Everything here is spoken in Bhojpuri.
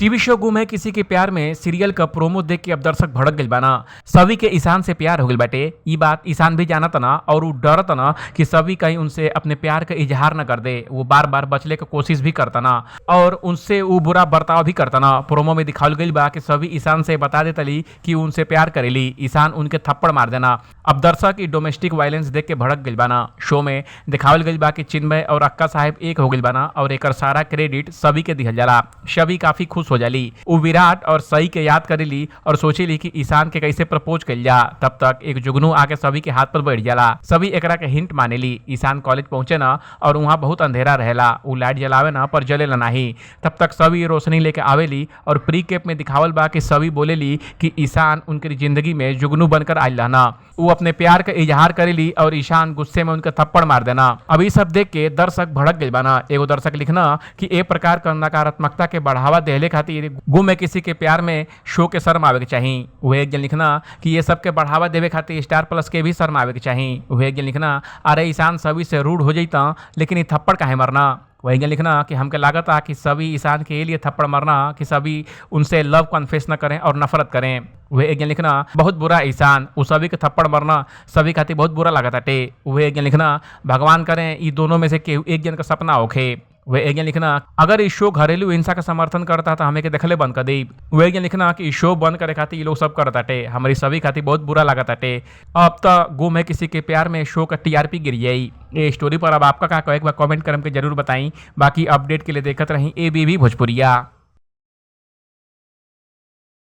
टीवी शो गुम है किसी के प्यार में सीरियल का प्रोमो देख के अब दर्शक भड़क गइल बाना। सभी के ईशान से प्यार हो गइल बाटे, ई बात ईशान भी जानत ना और उ डरत ना कि सभी कहीं उनसे अपने प्यार का इजहार न कर दे। वो बार बार बचले के कोशिश भी करता ना और उनसे वो बुरा बर्ताव भी करता ना। प्रोमो में दिखावल गइल बा कि सभी ईशान से बता देतली कि उनसे प्यार करेली, ईशान उनके थप्पड़ मार देना। अब दर्शक ई डोमेस्टिक वायलेंस देख के भड़क गइल बाना। शो में दिखावल गइल बा कि चिन्मय और अक्का साहेब एक हो गइल बाना और एकर सारा क्रेडिट सभी के दिहल जाला। सभी काफी खुश हो जाली। उ विराट और सई के याद करेली और सोचेली कि ईशान के कैसे प्रपोज कइल जा। तब तक एक जुगनू आके सभी के हाथ पर बैठ जाला। सभी एकरा के हिंट मानेली। ईशान कॉलेज पहुंचे ना और वहाँ बहुत अंधेरा रहेला। उ लाइट जलावे ना पर जलेला नाही। तब तक सभी रोशनी लेके आवेली और प्री कैप में दिखावल बा कि सभी बोलेली कि ईशान उनकी जिंदगी में जुगनू बनकर आयल रहना। उ अपने प्यार का इजहार करेली और ईशान गुस्से में उनका थप्पड़ मार देना। अब ई सब देख के दर्शक भड़क गइल बाना। एगो दर्शक लिखना कि ए प्रकार का नकारात्मकता के बढ़ावा देले खातिर गुम है किसी के प्यार में शो के शर्म आवे के चाही। वह एक जन लिखना कि ये सब के बढ़ावा देवे खातिर स्टार प्लस के भी शर्म आवे के चाही। वह एक जन लिखना अरे ईशान सभी से रूढ़ हो जईता लेकिन ये थप्पड़ काहे मारना। वही जन लिखना कि हमके लागत आ कि सभी ईशान के लिए थप्पड़ मारना कि सभी उनसे लव कन्फेस न करें और नफरत करें। वह एक जन लिखना बहुत बुरा ईशान, उ सभी के थप्पड़ मारना सभी खातिर बहुत बुरा लागत आटे। वह एक जन लिखना भगवान करें ई दोनों में से केहू एक जन का सपना होखे। वह एक जन लिखना अगर ई शो घरेलू हिंसा का समर्थन करता तो हमें के देखले बंद कर दी। वह एक जन लिखना कि ई शो बंद करे खातिर ई लोग सब करत आटे, हमारी सभी खातिर बहुत बुरा लागत आटे। अब तो गुम है किसी के प्यार में शो का टीआरपी गिर जाई। ये स्टोरी पर अब आपका का एक बार कमेंट करके जरूर बताई। बाकी अपडेट के लिए देखत रही एबीवी भोजपुरिया।